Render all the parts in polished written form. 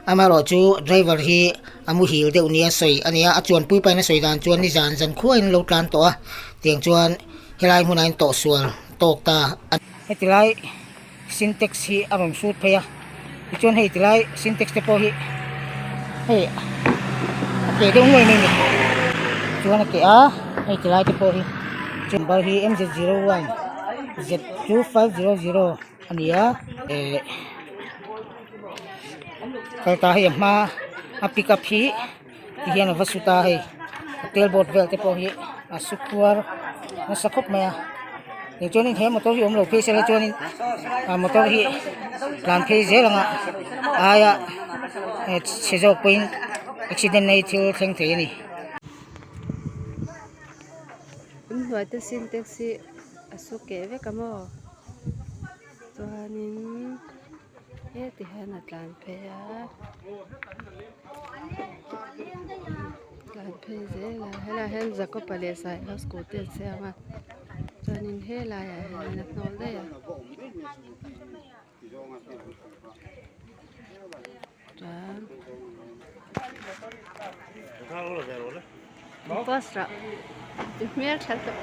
Amaherawhchu driver hi a muhil deuh nia sawi a ni a, a chuanpui pahin a sawi dan chuan nizan zan khuaiin an lo tlan tawh a, tiang chuan helai hmunah hian tawhsual tawk ta a ni. Heti lai sintex hi a rawn hrut phei a tichuan hei tilai sintex te pawh hi hei a keh deuh nuai mai a ni chuan a keh a hei tilai te pawh hi number hi m z zero one z 2500 a ni a eh kal ta hei a hma a pick up hi ti hian a va su ta a hei a tail board vel te pawh hi a su khuar nasa khawp mai a tichuanin he motor hi awm lo phei sela chuanin ah motor hi tlan phei zel ang a aia chhe zawk pawhin accident na hi thil thleng thei a ni. Inhnuai te sintex hi a su keh vek a maw chuanin heti hian a tlan phei a tlan phei zel a helaiah hian Jacob-a leh Saiha scooty an siam a chuanin helaiah hian a hnawl daih a chuan post ah hmel tha tawh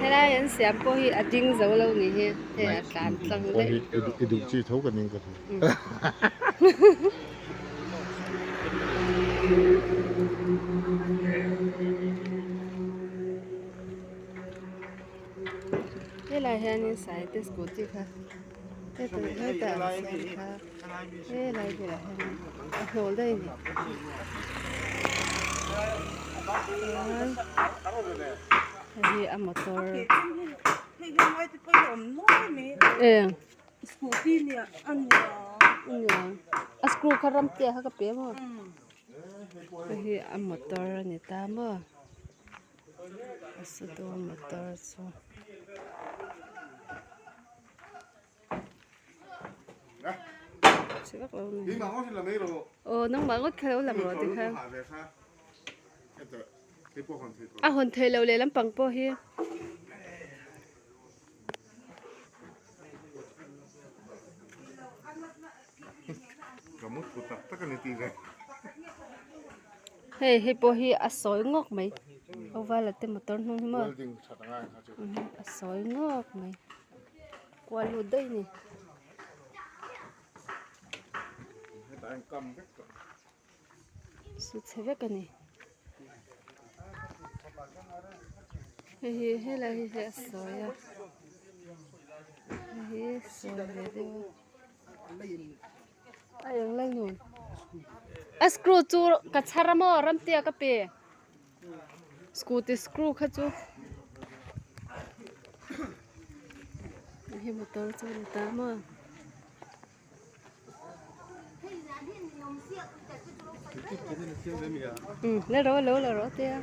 helai an siam pawh hi a ding zo lo ni hi hei a tlan tlang daih i duh chi tho ka ning ka Helai hianin Saite scooty kha hetah an siam kha helai bulah hian a hnawh daih a ni chuan hei hi a motor eng a screw kha ram te kha ka pe maw hei hi a motor a ni ta maw. A su dawn motor chu. Chhe vak lo ni. Aw nangmah ngawt kha lo lang rawh tikhan. A hawn theih loh leh lampang pawh hi. Hei hei pawh hi a sawi ngawk mai oval te motor hnung hi maw a sawi ngawk mai kual lut daih a ni. Su chhe vek a ni hei hi helai hi hei a sawi a hei hi sawi ve deuh a a eng lai nun a screw chu ka chhar a maw ramtea ka pe scooty screw kha chu hei hi motor chu a ni ta maw. Le ro lo la ro te a.